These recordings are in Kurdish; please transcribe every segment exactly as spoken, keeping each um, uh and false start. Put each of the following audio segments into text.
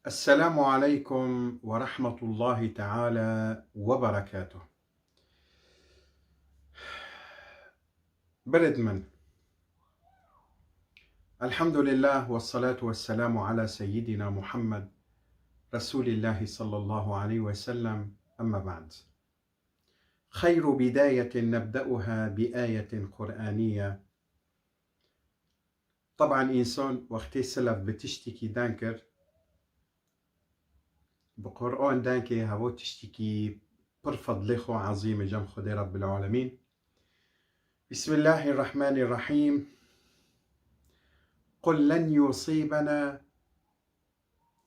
السلام عليكم ورحمة الله تعالى وبركاته. Birêd min. الحمد لله والصلاة والسلام على سيدنا محمد رسول الله صلى الله عليه وسلم. أما بعد. خير بداية نبدأها بآية قرآنية. Teban însan wextê silev bi tiştekî dan kir, bi Quran dan kê, hevo tiştekî pir fedlê xwe ezîm e cem Xwedê Rebbil Alemîn. بسم الله الرحمن الرحيم. قل لن يصيبنا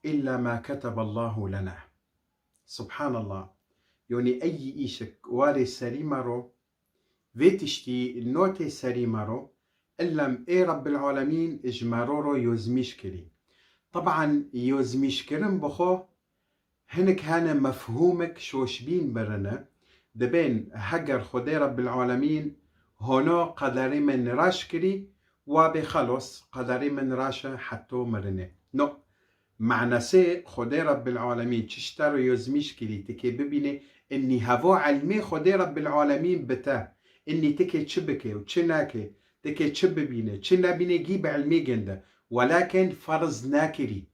إلا ما كتب الله لنا. Subhanallah. Yonî ey îşik warê serî me ro, vê tiştî notê serî me ro, illem ê Rebbil Alemîn ji me ro ro yozmîş kirî. Teban yozmîşkirin bi xwe hinik hene mefhûmik şoşbîn birine, dibên heger Xwedê Rebbil Alemîn hono qederê min raş kirî, wa bê xelos, qederê min raş e heto mirinê. No, manasê Xwedê Rebbil Alemîn çi ji te re yozmîş kirî, tikê bibînê, innî hevo ilmê Xwedê Rebbil Alemîn bi te, innî tikê çi bike û çi nake, tikê çi bibîne, çi nebîne gî bi ilmê ginde, welakin ferz nakirî.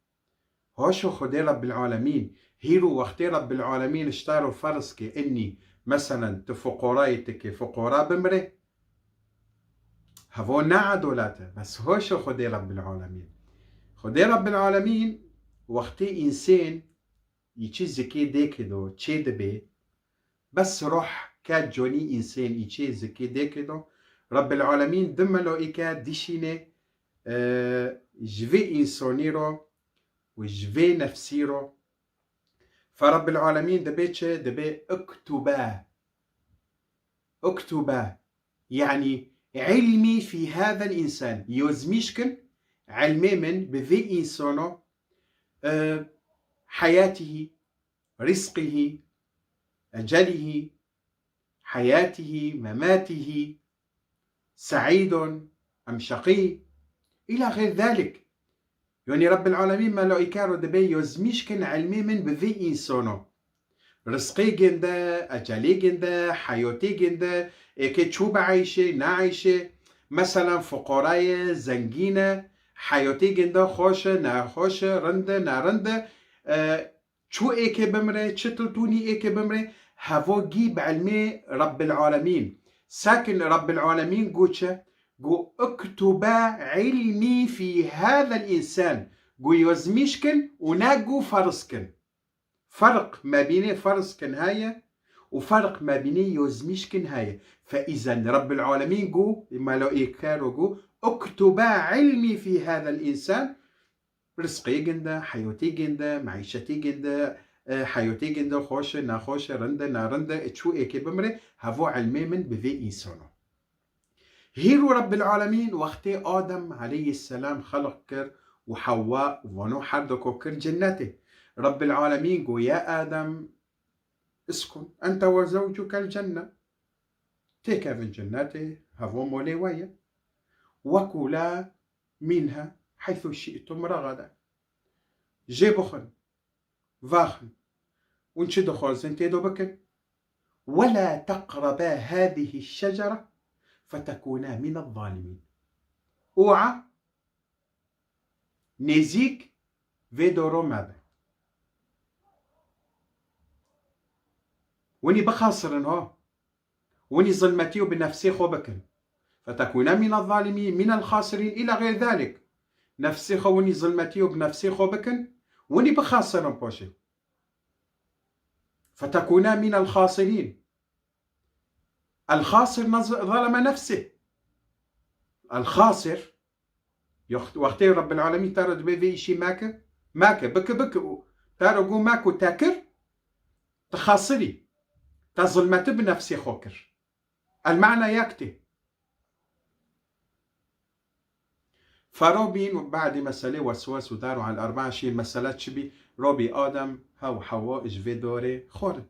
Hoşo Xwedê Rebbil Alemîn, hîro wextê Rebbil Alemîn ji te ro ferz ke, innî, meselen, tu fuqorayê, tikê fuqora bimire. Hevo ne edolet e, bes hoşo Xwedê Rebbil Alemîn. Xwedê Rebbil Alemîn wextê însên îçî zikê dêkê do çê dibe, bes roh ke conî însên îçê zikê dêkê do, Rebbil Alemîn di meloîke dişîne, e, ji vê însonî ro û ji vê nefsî ro. Fe Rebbil Alemîn dibê çi? Dibê uktube. Uktube. Yanî ilmî fî hadel însan. Yozmîş kin ilmê min bi vê însano, e, heyatihî, rizqihî, ecelihî, heyatihî, mematihî, seîdon em şeqî, îla xeyr zalik. Yonî Rebbil Alemîn melaîke ro dibê yozmîş kin ilmê min bi vê însano. Rizqê ginde, ecelê ginde, heyotê ginde, êkê çû bi eyşê, ne eyşê. Meselen fuqara ye, zengîn e, heyotê ginde xweş e, nexweş e, rind e, nerind e. E, Çû êkê bimre, çi tiltûnî êkê bimre, hevo gî bi ilmê Rebbil Alemîn. Sakin Rebbil Alemîn got çi? Got, "Uktube ilmî fî hadel însan." Got, "Yozmîş kin û ne got, ferz kin." Ferq mebînê ferz kin heye û ferq mebînê yozmîş kin heye. Fe îzen Rebbil Alemîn got, melaîke ro got, "Uktube ilmî fî hadel însan." Rizqê ginde, heyotê ginde, meîşetê ginde, e, heyotê ginde, xweş e, nexweş e, rind e, nerind e, e, çû êkê bimre, hevo ilmê min bi vê însano. Hîro Rebbil Alemîn wextê Adem aleyhisselam xelq kir û Hewwa û vano her deko kir cennetê. Rebbil Alemîn got, "Ya Adem, uskun ente ve zewcukel cenne." Têkevin cennetê, hevo molê we ye. "Ve kula minha heythu şi'tum ragada." Jê bixwin, vaxin. Hûn çi dixwazin tê de bikin. "Ve la teqreba hadihi şecere fetekuna minez zalimîn." Oa nêzîk vê doro mebe. Winî bixasirin ho. Winî zilmetî û bi nefsê xwe bikin. Fetekûne mîne zalîmî, mînel xasirîn, îla xeyr zalik. Nefsê xwe winî zilmetî û bi nefsê xwe bikin, winî bixasirin poşê. Fetekûne mînel xasirîn. El xasir me z-, zaleme nefsê. El xasir, yox-, wextê Rebbil Alemîn te re dibê vê îşî meke, meke, bike, bike û te re got meke û te kir, tu xasirî. Te zilmeti bi nefsê xwe kir. El mana yek tê. Fero bîn û badî meselê weswes û dar û el erba şî mesele çi bî? Robî Adem hew Hewa ji vê dorê xorin.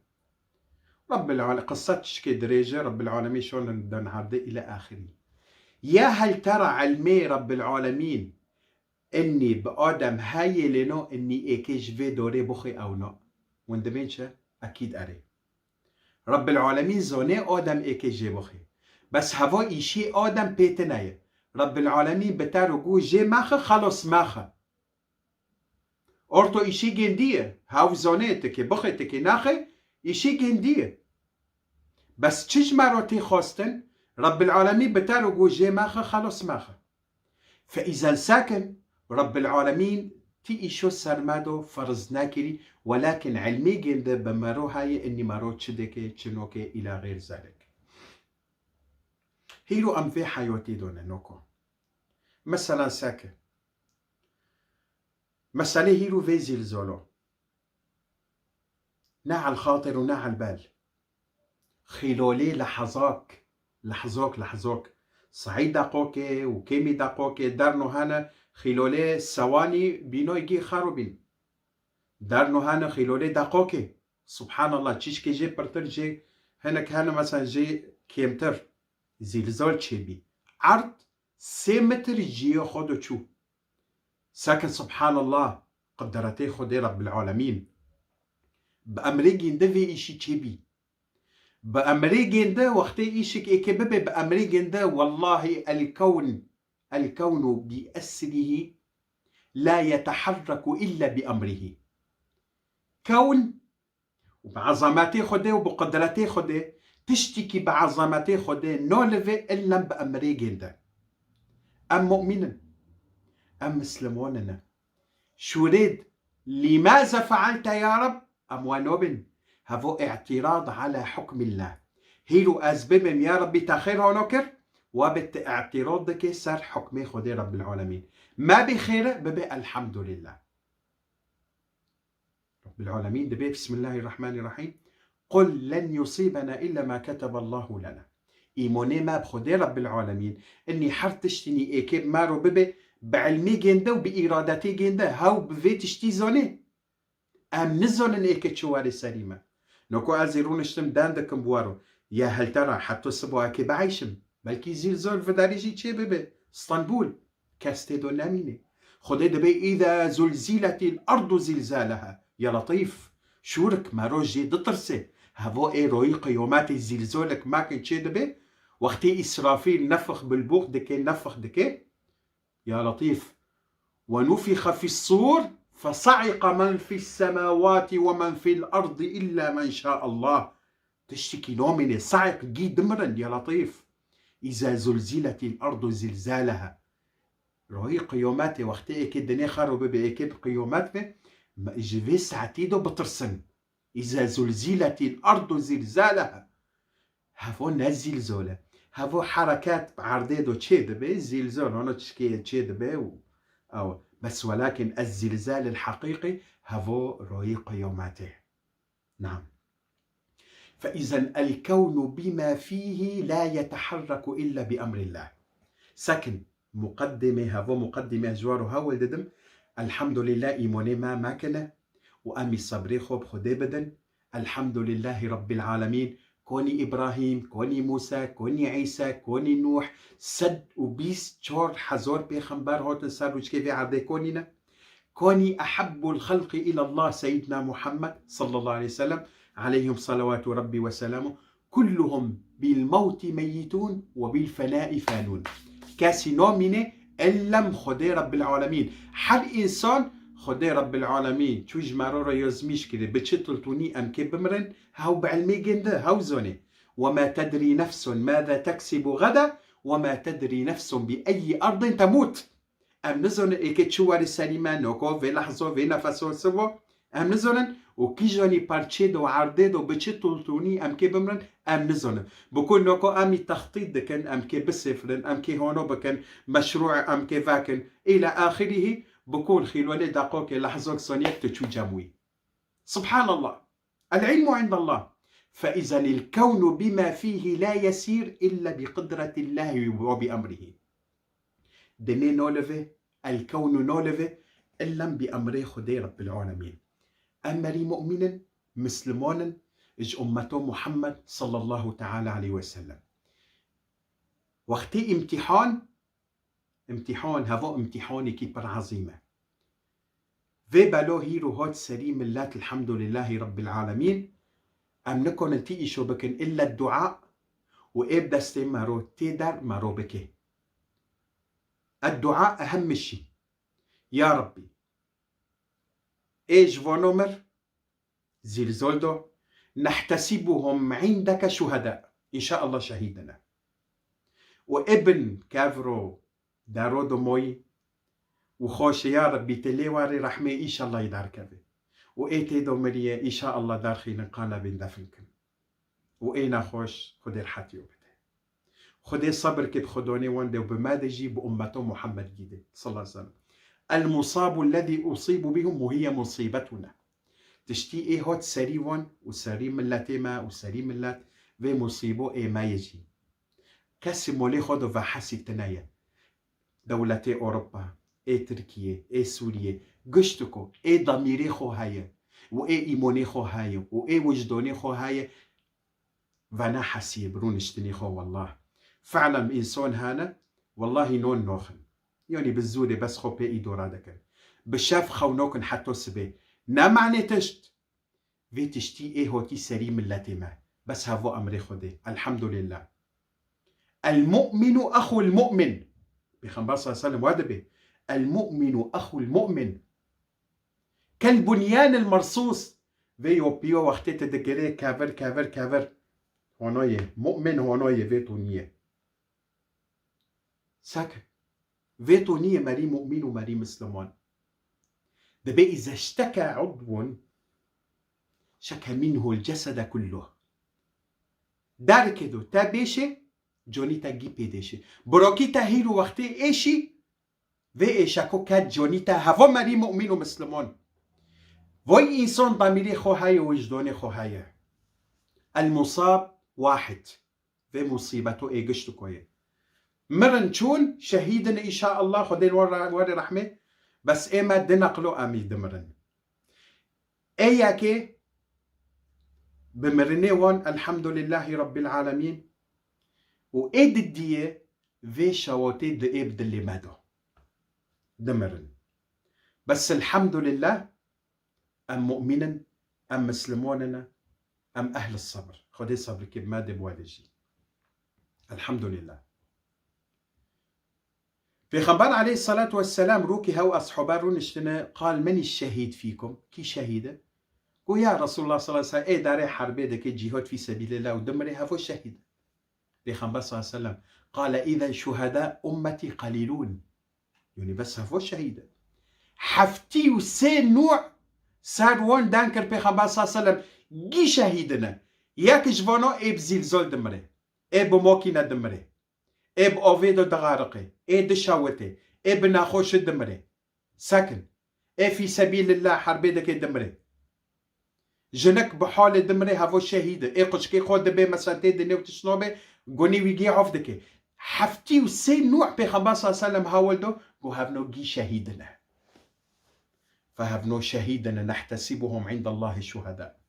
Rebbil ale-, qisa tişkê dirêj e, Rebbil Alemîn şon den herde île axirî. Ya hel tera ilmê Rebbil Alemîn Innî bi Adem heyê lêno, innî êkê ji vê dorê bixwê ew na. Hûn dibên çi? Ekîd erê. Rebbil Alemîn zonê Adem êkê jê bixwê. Bes heva îşî Adem pê tine ye. Rebbil Alemîn bi ter û gû jê mexe, xelos mexe. Orto îşî gêndî ye. Hew zonê tikê bixwê tikê naxê, îşî gêndî ye. Bes çi ji me re tê xwestin? Rebbil Alemîn bi ter û gû jê mexe, xelos mexe. Fe îzen sakin, Rebbil Alemîn ti îşo ser me do ferz nekirî, welakin ilmê gênde bi mero heye, innî mero çi dike, çi noke îla xêr zelik. Hîro em vê heyatî done noko. Mesela seke. Meselê hîro vê zîlzolo. Ne el xatir û ne el bel. Xîlolê lehezak, lehezok, lehezok. Saî deqokê û kêmî deqokê derno hene, xîlolê sewanî bînoy gî xerobîn. Derno hene xîlolê deqokê. Subhanallah, çîşkê jê pirtir jê, hinek hene mesela jê kêmtir. Zîlzol çêbî. Erd sê metir jiyê xwe de çû. Sakin subhanallah, qudretê Xwedê Rebbil Alemîn. Bi emrê gênde vê îşî çêbî. Bi emrê gênde wextê îşik êkê bibe, bi emrê gênde wellahî el kewn, el kewnu bi esrihî la yeteherreku illa bi emrihî. Kewn û bi ezametê Xwedê û bi qudretê Xwedê, tiştikî bi ezametê Xwedê nolivê illa bi emrê gênde. Em mu'mîn in. Em misliman in. Şûrêd, "Lîmaze fe'alte ya Reb?" Em we nobin. Hevo î'tîrad ala hukmillah. Hîro ez bibim, ya Rebbî te xêr hano kir, we bi te î'tîrad dike ser hukmê Xwedê Rebbil Alemîn. Me bê xêre, bibe elhamdulillah. Rabbil Alemîn dibê, Bismillahirrahmanirrahîm. "Qul len yusîbena illa ma keteballahu lena." Îmonê me bi Xwedê Rabbil Alemîn, innî her tiştînî êkê bi me ro bibe, bi ilmê gênde û bi îradetê gênde, hew bi vê tiştî zanê. Em nizanin êkê çi warê serî me. Noko ez ê rûniştim den dikim bi waro. Ya heltera heta sibo êkê bieyşim. Belkî zîlzol vidarî jî çê bibe. Stenbul. Kes tê do nemîne. Xwedê dibê, "Îza zulziletil ardu zilzaleha." Ya Letîf. Şûrik mero jê ditirse. Hevo ê royî qiyometê zîlzolek mekin çê dibe. Wextê Îsrafîl nefix bilbûx dike, nefix dike. Ya Letîf. "Ve nufixe fis-sûr, fesa'iqa men fis-semawati ve men fil-ardi illa men şa'Allah." Tiştikî nomîne, sa'iq gî dimirin, ya Letîf. "Îza zulziletil ardu zilzaleha." Royî qiyometê, wextê êkê dinê xero bibe, êkê bi qiyomet be, me-, ji vê saetî do bitirsin. "Îza zulziletil ardu zilzaleha." Hevo ne zîlzol e. Hevo hereket bi erdê do çê dibe, zîlzol hano tişkê çê dibe û ew. Bes welakin ez zîlzalil heqîqî, hevo royî qiyometê. Naam. Fe izen el kewnu bima fîhî la yeteherreku illa bi emrillah. Sekin, muqeddimê, hevo muqeddimê ez ji waro hewil didim. Elhamdulillah, îmonê me mekine û em î sebrê xwe bi Xwedê bidin. Elhamdulillahî Rabbil Alemîn. Konî Îbrahîm, konî Mûsa, konî Îsa, konî Nûh, sed û bîst çar hezar pêxember hatin ser rûçkê vê erdê konî ne. Konî ehebbul xelqî ilallah Seyyidina Muhammed sallallahu aleyhi ve sellem, aleyhim salawatu Rabbi ve selamu. Kulluhum bil mewti meyyitun ve bil fenai fanun. Kesî namîne illem Xwedê Rabbil Alemîn. Her însan Xwedê Rabbil Alemîn çû ji me re reyozmîş kiri, bi çi tiltûnî em kê bimirin, hew bi ilmê gênde, hew zonê. Ve ma tedrî nefsun mâze teksibu gada, ve ma tedrî nefsun bi eyyî erdin temût. Em nizonin êkê çi warê serî me, noko, vê lehzo, vê nefeso, sivo. Em nizonin û kîjanî parçê do, erdê do, bi çi tultûnî em kê bimrin, em nizonin. Bi ku noko em î textît dikin, em kê bisêfirin, em kê hono bikin, meşrû em kê vekin. Îla axirîhî, bi ku xîlolê deqokê, lehzok, soniyek tu çû cem wî. Subhanallah. El ilmu indallah. Fe izenil kewnu bima fîhî la yesîr illa bi qudretillahi ve bi emrihî. Dinê nolive, el kewnu nolive, illem bi emrê Xwedê Rabbil Alemîn. Em merî mu'mîn in, misliman in, ji ummeto Muhammed sallallahu teala aleyhi ve sellem. Wextê îmtîhan, Îmtîhan, heva îmtîhanekî pir ezîm e. Vê belo hîro hat serî millet, elhamdulillahî Rabbil Alemîn. Em nikonin tî îşo bikin illa dua û ê bi destê me ro tê der me ro bike. Ed dua ehem min şî. Ya Rabbî, ê ji vano mir, zîlzol do, nehtesibuhum indeke şuheda. Înşaallah şehîd in e. Û ê bin kevro dero do moyî û xweşe ya Rabbî tê lê warê rehmê înşallah yê derkeve. Û ê tê do miriye înşallah derxînin qala bên defin kin. Û ê nexweş Xwedê rehetiyo bide. Xwedê sebir ke bi xwedonê wan de û bi me de jî bi ummeto Muhammed gî de. Sallallahu aleyhi ve sellem. El musabu lezî usibu bihum û hiye musîbetuna. Tiştî ê hat serî wan û serî milletê me û serî millet vê musîbo ê me ye jî. Kesî molê xwe do vehesî tine ye. Dewletê Ewropa, ê Tirkiye, ê Sûriye, giştiko ê demîrê xwe heye û ê îmonê xwe heye û ê wijdonê xwe heye, vena hesiyê bi rûniştinê xwe, wallah. Fe'lem înson hene, wallahî non noxin. Yanî bi zûrê bes xwe pê îdora dikin. Bi şev xew nokin heto sibê. Ne manê tişt. Vê tiştî ê hotî serî milletê me. Bes hevo emrê Xwedê. Elhamdulillah. El mu'minu exul mu'min. Pêxember sallallahu aleyhi ve sellem wa dibê. El mu'minu exul mu'min. Kel bunyanil mersûs. Vê yo piyo wextê te digirê kevir, kevir, kevir. Hono ye. Mu'min hono ye, vê to niye. Sakin. Vê to niye merî mu'min û merî misliman. Dibê îze şteke udwun şeke minhul cesede kulluh. Darikê do te bêşê, conî te gî pê dêşê. Birokî te hîr û wextê êşî, vê êşeko ket conî te, hevo merî mu'min û misliman. Voy însan demîrê xwe heye û wijdonê xwe heye. El musab wahid. Vê musîbeto ê giştiko ye. Mirin çûn, şehîdin înşaallah, Xwedê li wan re-, wan rê rehmê. Bes ê me di neqlo em î dimirin. Ê yekê bi mirinê wan, elhamdulillahî Rabbil Alemîn. Û ê didiyê vê şewatê di ê bi dilê me de. Dimirin. Bes elhamdulillah, em mu'min in, em misliman in, em ehl sebr. Xwedê sebrikê bi me de, bi we de jî. Elhamdulillah. Pêxember aleyhissalatu vesselam rûkî hew eshaba rûniştine, qal: "Men şehîd fîkum?" Kî şehîd e? Got: "Ya Resulullah sallallahu aleyhi ve sellem, ê darê herbê dike, cîhad fî sebîlillah û dimire, hevo şehîd e." Pêxember sallallahu aleyhi ve sellem: "Qale izen şuheda ummetî qalîlûn." Yanî bes hevo şehîd e. Heftî û sê nû ser wan deng kir Pêxember sallallahu aleyhi ve sellem, gî şehîd in e. Yek ji vano ê bi zîlzol dimire, ê bi mokîne dimire, ê bi avê de dixariqe, ê dişewite, ê bi nexweşî dimire. Sekin. Ê fî sebîlillah herbê dike dimire. Jinik bi halê dimire, hevo şehîd e. Ê quçikê xwe dibe, mesela tê dinê û tişt nabe, gunî wî gê av dike. Heftî û sê nû Pêxember sallallahu aleyhi ve sellem hewil do, got: "Hevno gî şehîd in e." Fe hevno şehîd in e, nehtesibuhum indallahî şuheda.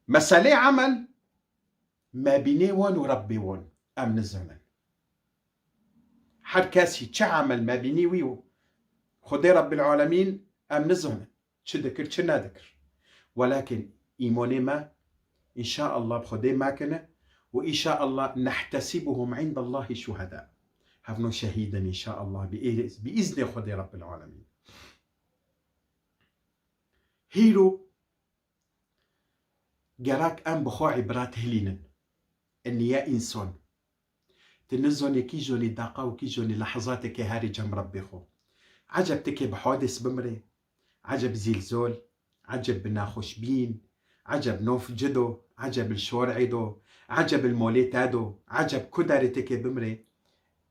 Meselê emel, mebînê wan û Rebbê wan em nizanin. Her kesî çi emel mebînî wî û Xwedê Rebbil Alemîn em nizanin. Çi dikir, çi nedikir. Welakin îmonê me, înşaallah, bi Xwedê me kine û înşaallah nehtesibuhum indallahî şuheda. Hevno şehîd in înşaallah bi î-, bi îznê Xwedê Rebbil Alemîn. Hîro Gerek em bi xwe îbret hilînin. Eniye însan. Tu nizanî kî jonî deqa û kî jonî lehzateke herî cem Rebbê xwe. Eceb tikê bi hadis bimrê. Eceb zîlzol. Eceb bi nexweşbîn. Eceb nof cido. Eceb li şorê do. Eceb li molê te do. Eceb ku derê tikê bimrê.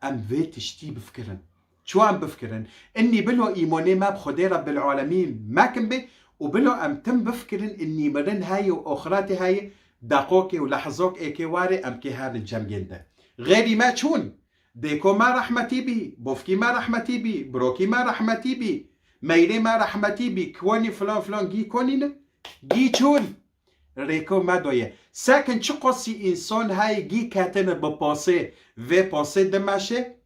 Em vê tiştî bifikirin. Çi em bifikirin? Innî bilo îmonê me bi Xwedê Rebbil Alemîn mekin be û bilo em tim bifikirin innî mirin heye û oxiretê heye, deqokê û lehzok êkê warê em kê herin cemgên de. Xêrî me çûn. Dêko me rehmetî bî, bofkî me rehmetî bî, birokî me rehmetî bî, meyrê me rehmetî bî, kiwanî filan filan gî konî ne? Gî çûn. Rêko me doye. Sekin çi qasî însan heye gî ketine bi pasê, vê pasê dimeşe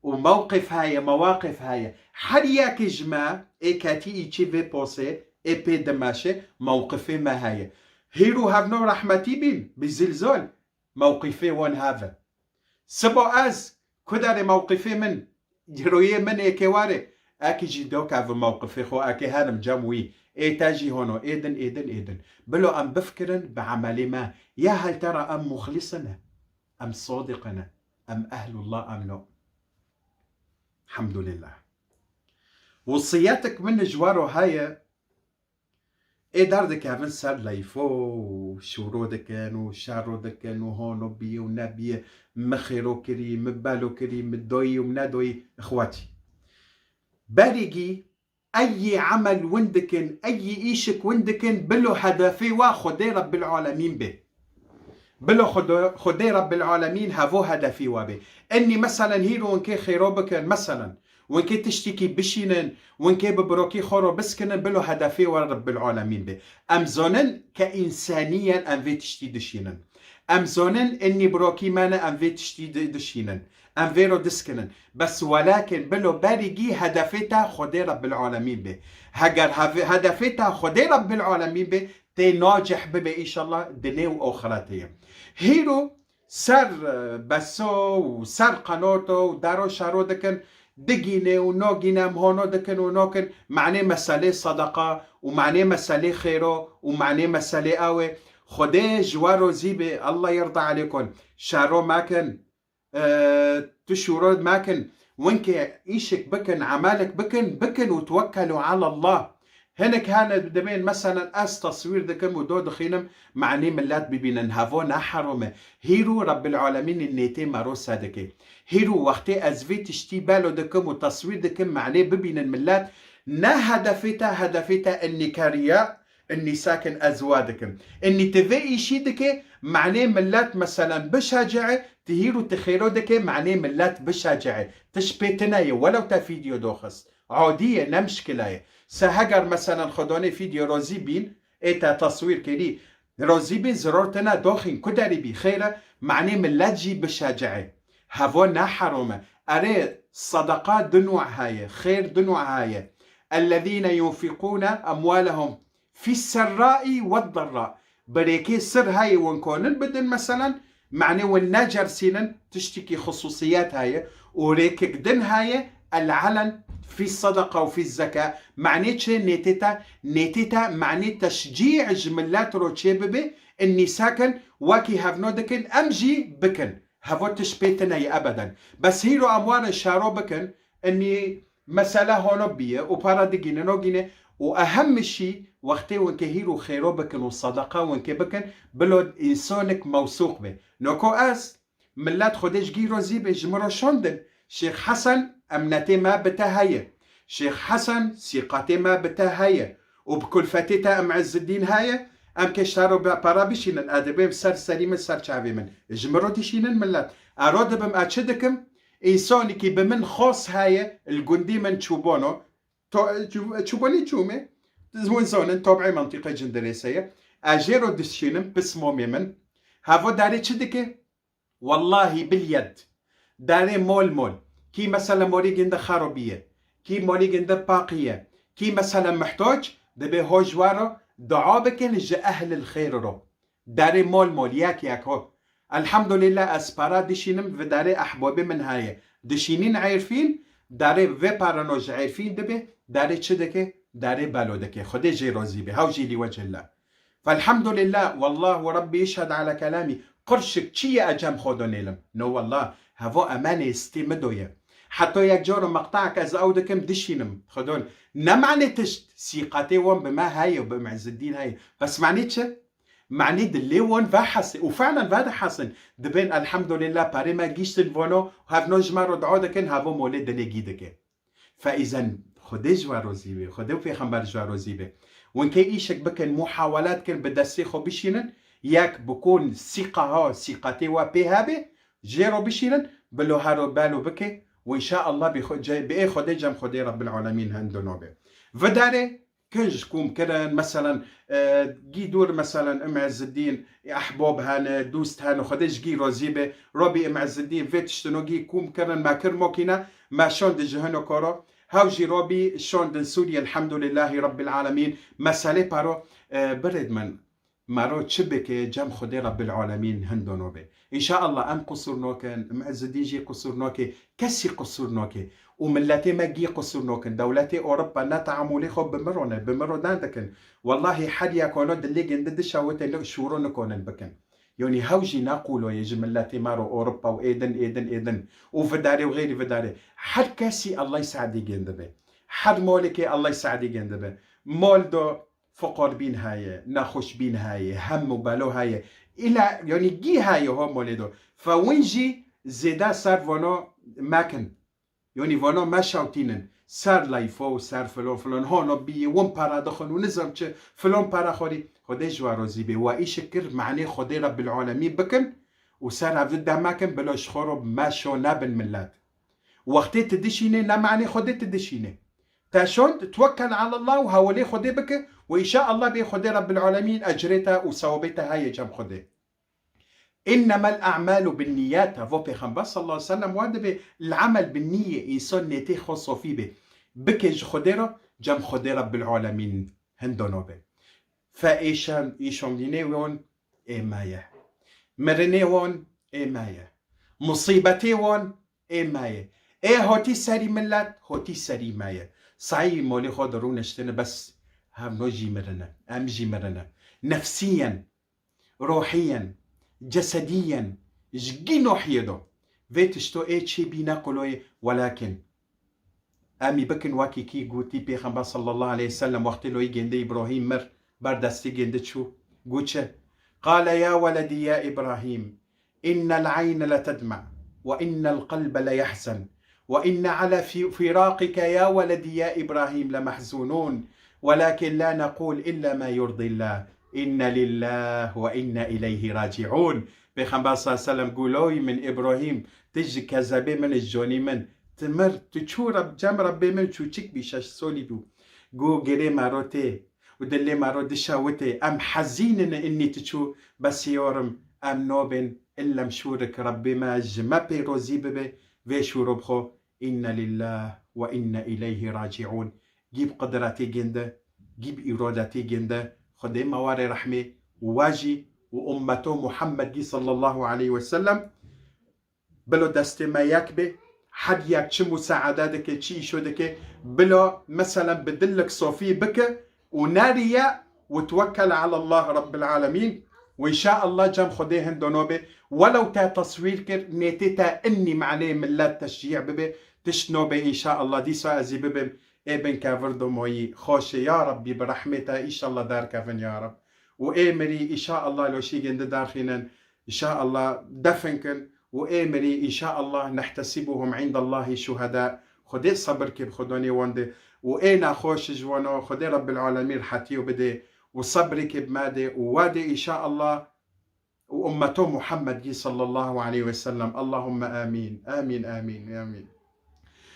û mewqif heye, mewaqif heye. Her yekê ji me ê ketî îçî vê posê, ê pê dimeşê, mewqifê me heye. Hîro hevno rehmetî bîn, bi zilzol, mewqifê wan hev e. Sibo ez, ku derê mewqifê min, giroyê min ê kê warê, ekî jî doke bi mewqifê xwe, ekê herim cem wî, ê te jî hono, ê din, ê din, ê din. Bilo em bifikirin bi emelê me, ya hel te re em muxlisine, em sadiqine, em ehlullah, em no. Elhamdulillah. Wisiyetek min ji we re heye, ê derdikevin ser leyfo û şûro dikin û şero dikin û hono bîye û nebîye, mi xêro kirî, mi belo kirî, mi doyî û mi nedoyî, ixwetî. Berîgî eyî emel win dikin, eyî îşik win dikin, bilo hedefê wa Xwedê Rebbil Alemîn bê. Bilo Xwedê, Xwedê Rebbil Alemîn hevo hedefî wa bê. Enî meselen hîro winkê xêro bikin, meselen winkê tiştîkî bişînin, winkê bi birokî xwe ro biskinin, bilo hedefê wa Rebbil Alemîn bê. Em zonin ke însaniyen em vê tiştî dişînin. Em zonin enî birokî me ne em vê tiştî di-, dişînin. Em vê ro diskinin. Bes welakin bilo berîgî hedefê te Xwedê Rebbil Alemîn bê. Heger heve-, hedefê te Xwedê Rebbil Alemîn bê, tê nacih bibe înşallah dinê û oxiretê ye. Hîro ser, e, beso û ser qenoto û daro şero dikin, digîne û nogîne em hono dikin û nokin, manê meselê sadaqa û manê meselê xêro û manê meselê ew ê. Xwedê ji we rozî bê, Allah yerda aleykum. Şero mekin, e, tu şûro mekin, winkê îşik bikin, emelek bikin, bikin û twekkelu alallah. Hinek hene dibên, meselen, ez teswîr dikim û do dixînim, manî millet bibînin. Hevo ne herom e. Hîrû Rebbil Alemîn nêtê me ro se dike. Hîrû wextê ez vê tiştî belo dikim û teswîr dikim, manê bibînin millet, ne hedefê te, hedefê te innî keriya, Innî sakin ez wa dikim. Innî ti vê îşî dike, manê millet meselen bişaci'e, ti hîr û ti xêro dike, manê millet bişaci'e. Ti ji pê tine ye, welew te fîdyo doxist. Adî ye, ne mişkila ye. Se heger meselen xwedonê fîdyo rozî bîn, ê te teswîr kirî, rozî bîn ziror tine doxîn, ku derî bî, xêr e, manê millet jî bişaci'e. Hevo ne herom e. Erê, sadaqa du nû heye, xêr du nû heye. Ellezîne yunfiqûne emwalehum fî serraî we derra. Birêkê sir heye wan konin bidin, meselen, manê wan necersînin, tiştikî xusûsiyet heye û rêkek din heye, el-elen fî sadaqa û fî zeka. Manê çi? Nêtê te, nêtê te manê teşcî ji millet ro çê bibe, innî sakin wekî hevno dikin, em jî bikin. Hevo tişt pê tine ye ebeden. Bes hîro em warin şaro bikin, innî Mesela hono biye û para digîne, nogîne û ehem mişî wextê winkê hîr û xêro bikin û sadaqa winkê bikin, bilo însanek mewsûq be. Noko ez, millet Xwedê ji gî rozî be, ji min ro şondin. Şêx Hesen emnetê me bi te heye. Şêx Hesen sîqatê me bi te heye. Û bi kulfetê te em Izziddîn heye. Em kê şaro be para bişînin, e dibêm ser serî min, ser çavê min. Ji min ro dişînin millet. E ro dibim, e çi dikim? Însanekî bi min xos heye, li gundî min Çûbono. To-, Çû-, Çûbonî Çûmê, hûn zonin, tob'ê mentîqê Cindirêsê ye. Ez jê ro dişînim, pismomê min. Hevo darê çi dike? Wellahî bil yed. Darê mol mol. Kî mesela morî ginde xarobî ye. Kî morî ginde paqî ye. Kî mesela muhtoc, dibê ho ji wa ro dua bikin ji ehlil xêr ro. Darê mol mol, yek yek ho. Elhamdulillah, ez para dişînim, vê darê ehbobê min heye. Dişînîn Êrfîn, darê vê parano ji Êrfîn dibe, darê çi dike? Darê belo dike. Xwedê jê rozî be. Hew jî lî wecihillah. Felhamdulillah, wallah we Rabbî işhed ala kelamî. Qurşik çi ye ecem xwe donêlim? No wallah, hevo emenê stê mi do ye. Heta yek caro meqtaek ez ew dikim dişînim. Xwedon, ne manê tişt, sîqatê wan bi me heye û bi Muizziddîn heye. Bes manê çi? Manî dilê wan vehesê û fe'len vedihesin. Dibên elhamdulillah parê me gîştin vono, hevno ji me re dua dikin, hevo molê dilê gî dike. Feîzen Xwedê ji we rozî be, Xwedê û Pêxember ji we rozî be. Winkê îşek bikin, muhawelat kin bi destê xwe bişînin, yek bikun sîqa ha, sîqatê we pê hebe, jê re bişînin, bilo hero belo bike û înşaallah bi xwe-, ce-, bi ê Xwedê cem Xwedê Rebbil Alemîn hendo nobe. Vidarê Kin ji kom kirin, meselen, e, gî dûr, meselen, Im Izziddîn, ehbab hene, dûst hene, Xwedê ji gî rozî be, Robî Im Izziddîn, vê tiştino gî kom kirin, me kir mokîne, Me şandin ji hino karo, hew jî robî şandin Sûriye, elhamdulillahî Rabbil Alemîn. Meselê paro, e, birêd min, mero çi bike cem Xwedê Rabbil Alemîn hindo nobe. Înşaallah em qusûr nokin, em Îzzedîn jî qusûr noke, kesî qusûr noke. Û milletê me gî qusûr nokin. Dewletê Ewropa ne teamûlê xwe bi miro ne, bi miro ne dikin. Wellahî her yek holo dilê gindi dişa wite li şûro nikonin bikin. Yanî hew jî ne qûlo ye ji milletê me ro Ewropa û êdin, êdin, êdin. Û vidarê û xeyrî vidarê. Her kesî Allah sedî gendibe. Her molekê Allah sedî gendibe. Mol do fiqor bîn haye, nexweş bîn haye, hem û belo haye. Îla, yanî gî haye ho molê do. Fe win jî zêde ser vano mekin. Yanî vano meşewtînin. Ser layfo û ser filon filon. Hono bîyî, win para dixwin û nizam çi, filon para xorî. Xwedê ji we rozî bê. We îşik kir, manê Xwedê Rebbil Alemîn bikin û ser ev demekin, bila ji xwe ro meşo nebin millet. Wextê tu dişînê, ne manê Xwedê tu dişînê. Te şond, twekkel alallah û hewlê Xwedê bike û înşaallah bê Xwedê Rebbil Alemîn ecrê te û sewabê te heye cem Xwedê. Înnemel a'malu binniyat, evo Pêxember sallallahu aleyhi ve sellem wa dibê, el amel binniyê, însan nêtê xwe sofî bê. Bike ji Xwedê re, cem Xwedê Rebbil Alemîn hindo nobe. Fe êşan, îşomdînê wan ê me ye. Mirinê wan ê me ye. Musîbetê wan ê me ye. Ê hotî serî millet, hotî serî me ye. Sayî molê xwe de rûniştine bes hevno jî mirine. Em jî mirine. Nefsiyen, rohiyen, cesediyen, ji gî nohiyê do. Vê tişto ê çê bîne quloyê, welakin. Em î bikin wekî kî gotî Pêxember sallallahu aleyhi ve sellem wextê loyî gêndê Îbrahîm mir, ber destê gêndi çû. Got çi? Qale ya weledî ya Îbrahîm, innel eyne letedme, ve innel qelbe leyehzen, ve inne ala fi-, firaqike ya weledî ya Îbrahîm lemehzunûn, welakin la neqûl illa ma yurdîllah, inne lillah ve inne ileyhi raciûn. Pêxember sallallahu aleyhi ve sellem got, loyî min Îbrahîm, tu ji kezebê min, ji conî min, tu mir, tu çû Reb-, cem Rebbê min çûçik bî, şeş solî bû. Got, girê me ro tê û dilê me ro dişewitê, em hezîn in, innî tu çû, bes yorim, em nobên, illem şûrik, Rebbê me ji me pê rozî bibe, vê şûro bi xwe, inne lillah ve inne ileyhi raciûn. Gî bi qudretê gênde, gî bi îrodetê gênde, Xwedê me ware rehmê, û we jî û ummeto Muhammedî sallallahu aleyhi ve sellem, bilo destê me yek bê, her yek çi musaade dike, çi îşo dike, bilo meselen bi dilik sofî bike û neriye û twekkel ala Allah Rabbil Alemîn û înşaallah cem Xwedê hindo nobe, welew te teswîr kir, nêtê te innî manê millet teşcî bibe, tişt nobe înşaallah dîsa ez ê bibim ê bin kevir domoyî. Xoşê ya Rabbî bi rehmê te înşallah derkevin ya Rab. Û ê mirî înşaallah loşî gindi derxînin înşaallah defin kin û ê mirî înşaallah nehtesibuhum indallahî şuheda. Xwedê sebir kê bi xwedonê wan de û ê nexweş ji wan o Xwedê Rebbil Alemîn rehetiyo bide û sebrê kê bi me de û we de înşaallah û ummeto Muhammedî sallallahu aleyhi ve sellem. Allahumme amîn. Amîn, amîn, amîn.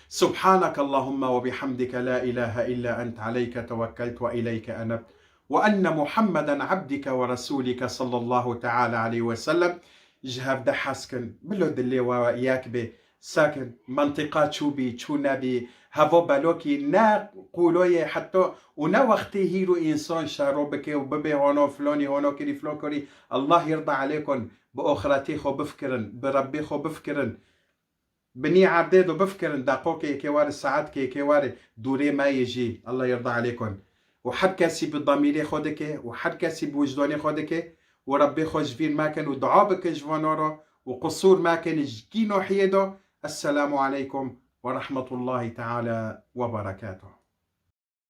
Subhaneke Allahumma ve bihamdike, la ilahe illa ent, aleyke tevekkeltu ve ileyke enebt. Ve enne Muhammeden abdike ve resulike sallallahu teala aleyhi ve sellem. Ji hevde hez kin, bilo dilê we yek bê, sekin, mentiqa çû bî, çû nebî, hevo belokî, ne qûloyê heta û ne wextê hîro însan şero bike û bibê hono filonî, hono kirî, filon kirî. Allah yirda aleykum, bi oxiretê xwe bifikirin, bi Rebbê xwe bifikirin. Binî erdê do bifikirin, deqokê yekê were, saetkê yekê were, dûrê me yê jî, Allah yirda aleykum. Û her kesî bi damîrê xwe dike, û her kesî bi wijdanê xwe dike, û Rebbê xwe ji vîr mekin, û dua bikin ji vano re, û qisûr mekin ji kî nohiyê do. Esselamu aleykum ve rahmetullahi teala ve berekatuhu.